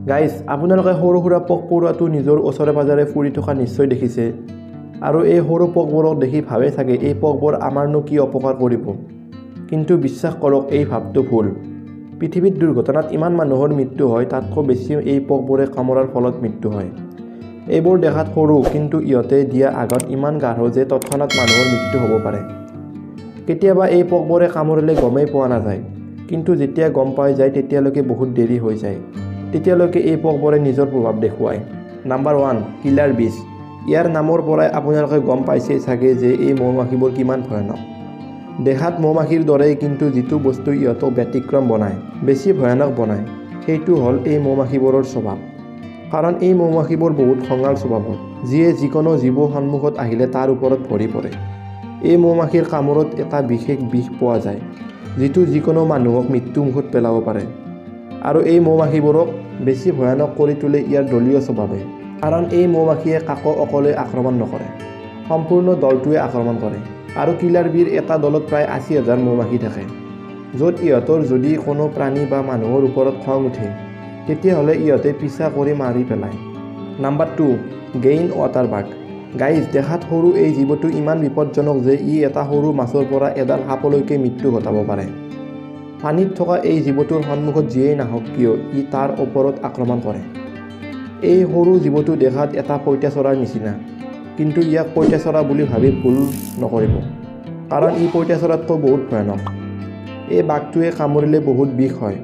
Guys, আপোনালোকে সৰু সুৰা পোক পৰুৱাটো নিজৰ ওচৰে পাজৰে ফুৰি থকা নিশ্চয় দেখিছে আৰু এই সৰু পোকবোৰক দেখি ভাবে চাগে এই পোকবোৰ আমাৰনো কি অপকাৰ কৰিব। কিন্তু বিশ্বাস কৰক, এই ভাৱটো ভুল। পৃথিৱীত দুৰ্ঘটনাত ইমান মানুহৰ মৃত্যু হয়, তাতকৈ বেছি এই পোকবোৰে কামোৰাৰ ফলত মৃত্যু হয়। এইবোৰ দেখাত সৰু, কিন্তু ইহঁতে দিয়া আঘাত ইমান গাঢ় যে তৎক্ষণাত মানুহৰ মৃত্যু হ'ব পাৰে। কেতিয়াবা এই পোকবোৰে কামুৰিলে গমেই পোৱা নাযায়, কিন্তু যেতিয়া গম পাই যায় তেতিয়ালৈকে বহুত দেৰি হৈ যায়। তেতিয়ালৈকে এই পোকবোৰে নিজৰ প্ৰভাৱ দেখুৱায়। নাম্বাৰ 1, কিলাৰ বিছ। ইয়াৰ নামৰ পৰাই আপোনালোকে গম পাইছে চাগে যে এই মৌ মাখিবোৰ কিমান ভয়ানক। দেখাত মৌ মাখিৰ দৰেই, কিন্তু যিটো বস্তু ইহঁতক ব্যতিক্ৰম বনায়, বেছি ভয়ানক বনায়, সেইটো হ'ল এই মৌ মাখিবোৰৰ স্বভাৱ। কাৰণ এই মৌ মাখিবোৰ বহুত খঙাল স্বভাৱৰ, যিয়ে যিকোনো জীৱ সন্মুখত আহিলে তাৰ ওপৰত ভৰি পৰে। এই মৌ মাখিৰ কামোৰত এটা বিশেষ বিষ পোৱা যায়, যিটো যিকোনো মানুহক মৃত্যুমুখত পেলাব পাৰে। আৰু এই মৌ মাখিবোৰক বেছি ভয়ানক কৰি তোলে ইয়াৰ দলীয় স্বভাৱে। কাৰণ এই মৌ মাখিয়ে কাকো অকলে আক্ৰমণ নকৰে, সম্পূৰ্ণ দলটোৱে আক্ৰমণ কৰে। আৰু কিলাৰ বিৰ এটা দলত প্ৰায় 80,000 মৌ মাখি থাকে, য'ত ইহঁতৰ যদি কোনো প্ৰাণী বা মানুহৰ ওপৰত খং উঠে তেতিয়াহ'লে ইহঁতে পিছা কৰি মাৰি পেলায়। নাম্বাৰ 2, গেইন ৱাটাৰ বাগ। গাইজ, দেখাত সৰু এই জীৱটো ইমান বিপদজনক যে ই এটা সৰু মাছৰ পৰা এডাল সাপলৈকে মৃত্যু ঘটাব পাৰে। পানীত থকা এই জীৱটোৰ সন্মুখত যিয়েই নাহক কিয়, ই তাৰ ওপৰত আক্ৰমণ কৰে। এই সৰু জীৱটো দেখাত এটা পঁইতাচোৰাৰ নিচিনা, কিন্তু ইয়াক পঁইতাচোৰা বুলি ভাবি ভুল নকৰিব, কাৰণ ই পঁইতাচোৰাতকৈ বহুত ভয়ানক। এই বাঘটোৱে কামুৰিলে বহুত বিষ হয়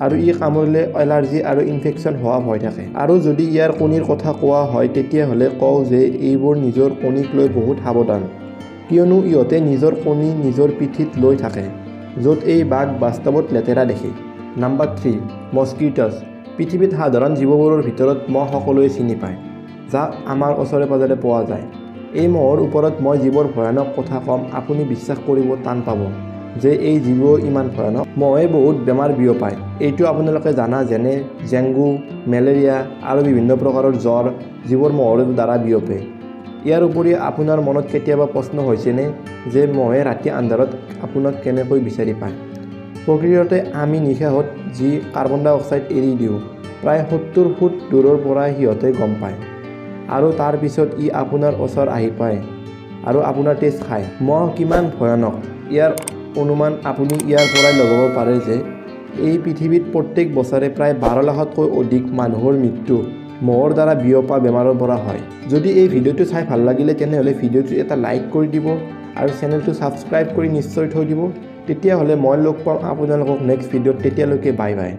আৰু ই কামুৰিলে এলাৰ্জি আৰু ইনফেকশ্যন হোৱা ভয় থাকে। আৰু যদি ইয়াৰ কণীৰ কথা কোৱা হয় তেতিয়াহ'লে কওঁ যে এইবোৰ নিজৰ কণীক লৈ বহুত সাৱধান, কিয়নো ইহঁতে নিজৰ কণী নিজৰ পিঠিত লৈ থাকে, য'ত এই বাঘ বাস্তৱত লেতেৰা দেখি। নাম্বাৰ 3, মস্কিটছ। পৃথিৱীত সাধাৰণ জীৱবোৰৰ ভিতৰত মহ সকলোৱে চিনি পায়, যাক আমাৰ ওচৰে পাজৰে পোৱা যায়। এই মহৰ ওপৰত মই যিবোৰ ভয়ানক কথা ক'ম, আপুনি বিশ্বাস কৰিব টান পাব যে এই জীৱ ইমান ভয়ানক। মহে বহুত বেমাৰ বিয়পায়, এইটো আপোনালোকে জানা, যেনে ডেংগু, মেলেৰিয়া আৰু বিভিন্ন প্ৰকাৰৰ জ্বৰ, যিবোৰ মহৰ দ্বাৰা বিয়পে। ইয়াৰ উপৰি আপোনাৰ মনত কেতিয়াবা প্ৰশ্ন হৈছেনে যে মহে ৰাতি আন্ধাৰত আপোনাক কেনেকৈ বিচাৰি পায়? প্ৰকৃততে আমি নিশাহত যি কাৰ্বন ডাই অক্সাইড এৰি দিওঁ, প্ৰায় 70 ফুট দূৰৰ পৰাই সিহঁতে গম পায় আৰু তাৰ পিছত ই আপোনাৰ ওচৰ আহি পায় আৰু আপোনাৰ তেজ খায়। মহ কিমান ভয়ানক ইয়াৰ অনুমান আপুনি ইয়াৰ পৰাই লগাব পাৰে যে এই পৃথিৱীত প্ৰত্যেক বছৰে প্ৰায় 12 লাখতকৈ অধিক মানুহৰ মৃত্যু মহৰ দ্বাৰা বিয়পা বেমাৰৰ পৰা হয়। যদি এই ভিডিঅ'টো চাই ভাল লাগিলে তেনেহ'লে ভিডিঅ'টো এটা লাইক কৰি দিব আৰু চেনেলটো ছাবস্ক্ৰাইব কৰি নিশ্চয় থৈ দিব। তেতিয়াহ'লে মই লগ পাম আপোনালোকক নেক্সট ভিডিঅ'ত। তেতিয়ালৈকে বাই বাই।